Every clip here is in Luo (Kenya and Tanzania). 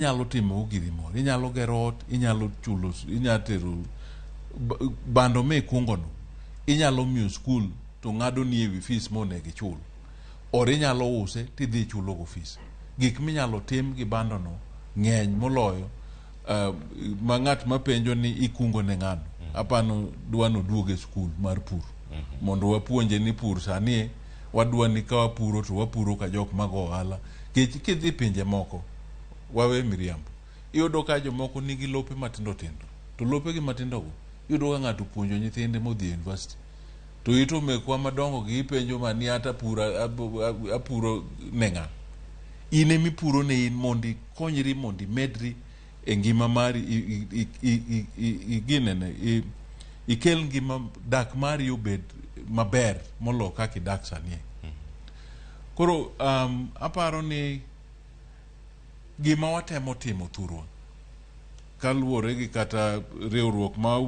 Inyalo timo giri moro, inyalo gero ot, inyalo chulo, inyalo tero bando mikungo no, inyalo miyo skul to ng'ado ni ewi fees monego ichul, or inyalo use tidhi ichulo go fees. Gik minyalo tim gi bando no ng'eny moloyo ma ng'at mapenjo ni ikungo ne ng'ano. Apano dwa noduog e skul mar pur mondo wapuonje ni pur sani wadwa ni ka wapuro to wapuro ka jok mago ohala. Kech kidhi pinje moko, wawe miriambo, iyudo ka jomoko nigi lope matindo tindo, to lopegi matindo go iyudo ka ng'ato opuonjo nyithinde modhi e university, to ito mekwa madongo gi ipenjo ma ni ata puro apuro ne ng'a? In emipuro ne in mondo ikonyri, mondo imedri e ngima mari, iginene, ikel ngima dak mari obed maber molo kaka idak sani. Koro aparo ni gima watemo timo thurwa kaluwore gi kata riwruok ma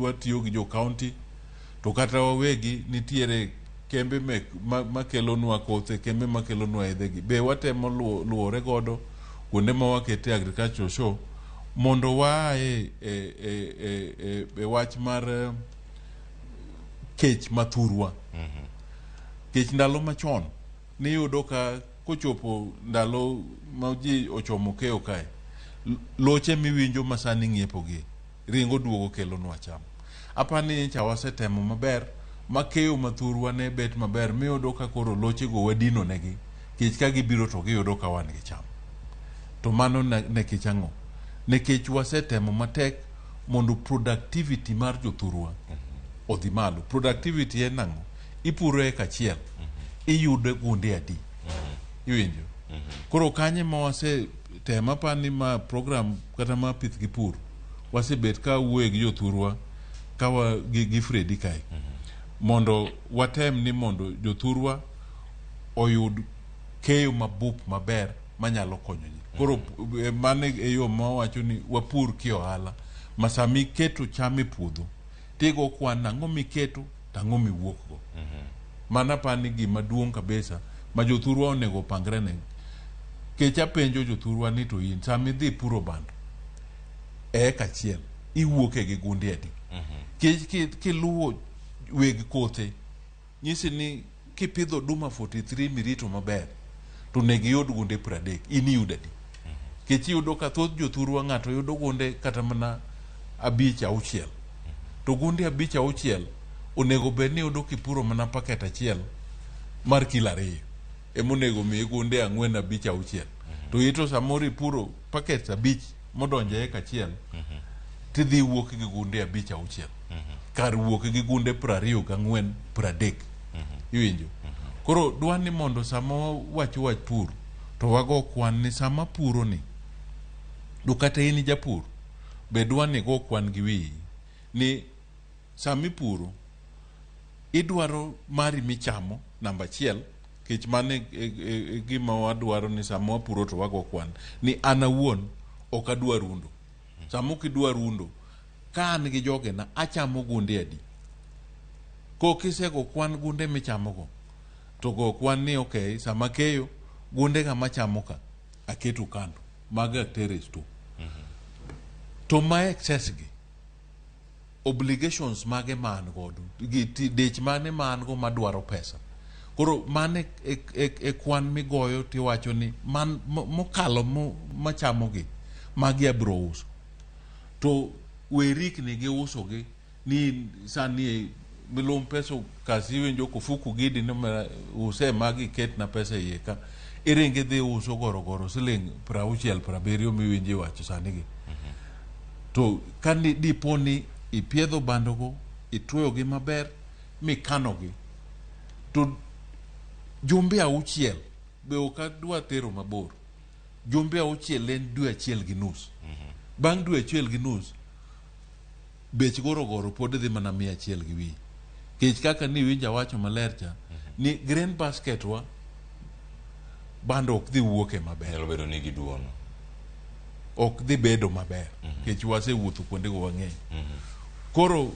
watiyo gi jo county to kata wawegi nitiere kembe mek makelonwa kothe, kembe makelonwa yedhe gi be watemo luwore godo kuonde ma wakete agricultural show mondo waaye e wach mar kech mathurwa. Kech ndalo machon niyudo ka kochopo ndalo ma ji ochomo keyo kae, loche miwinjo ma sani ng'iepo gi ringo duogo kelonwa cham. Apani nyicha wasetemo maber ma keyo mathurwa ne bet maber, miyudo ka koro lochego wadino negi kech ka gibiro to giyudo ka wan gi cham. To mano nekech ang'o? Nekech wasetemo matek mondo productivity mar jothurwa odhi malo. Productivity en ang'o? Ipuro eka achiel, iyudo gunde adi? Iwinjo? Koro kanye ma wasetemo, apani ma program kata ma pith gi pur wasebet ka wuoye gi jothurwa ka wa gi Fredi kae mondo watem ni mondo jothurwa oyud keyo mabup maber manyalo konyo ji. Koro mano e yo ma wawacho ni wapur ki ohala ma sama iketo cham e puodho tigo kwan ang'o miketo to ang'o miwuok go. Mano apani gima duong' kabisa ma jothurwa onego opangre ne. Kech apenjo jothurwa ni to in sama idhi puro bando e eka achiel iwuok e gi gunde adi? Kech kiluwo weg kothe nyisi ni kipidho oduma 43 mirito maber to onego iyud gunde 30, in iyudo adi? Kech iyudo ka thoth jothurwa ng'ato yudo gunde kata mana 5 6, to gunde 5 6 onego bed ni iyudo kipuro mana paket achiel mar kilo 2 emonego miyi gunde 4 5 6, to ito samoro ipuro paket 5 modonjo e eka achiel tidhi wuok gi gunde 5 6 kar wuok gi gunde 24 30. Iwinjo? Koro dwa ni mondo sama wawacho wach pur to wago kwan ni sama puro ni to kata in japur be dwa ni go kwan gi wiyi ni sama ipuro idwaro mari michamo namba achiel. Kech mano e gima wadwaro ni sama wapuro to wago kwan ni an awuon ok adwa rundo. Sama ok idwa rundo, ka an gi jogena achamo gunde adi? Ko kisego kwan gunde michamogo to go kwan ni okay, sama keyo gunde ga machamo ka aketo kando, mago atere store, to ma excess gi obligations mage ma an godo gi dich mane ma an go madwaro pesa. Koro mano e kwan migoyo tiwacho ni man mokalo machamogi magi abiro uso, to we rikni gi usogi ni sani milum pesa kasi iwinjo kofuku gidi ni use magi ketna pesa iye ka iringi dhi uso gorogoro siling 60 70 miwinjo iwacho sani gi. To ka dipo ni ipiedho bandogo, itwoyogi maber mikanogi, to jumbe 6 be ok adwa tero mabor. Jumbe 6 en dwe 1.5. Bang' dwe 1.5 bech gorogoro pod dhi mana 100 gi wiye. Kech kaka ni winjo awacho maler cha ni grain basket wa bando ok dhi wuoke maber. Nyalo bedo ni giduono. Ok dhi bedo maber. Kech wasewuotho kuondego wang'eny. Koro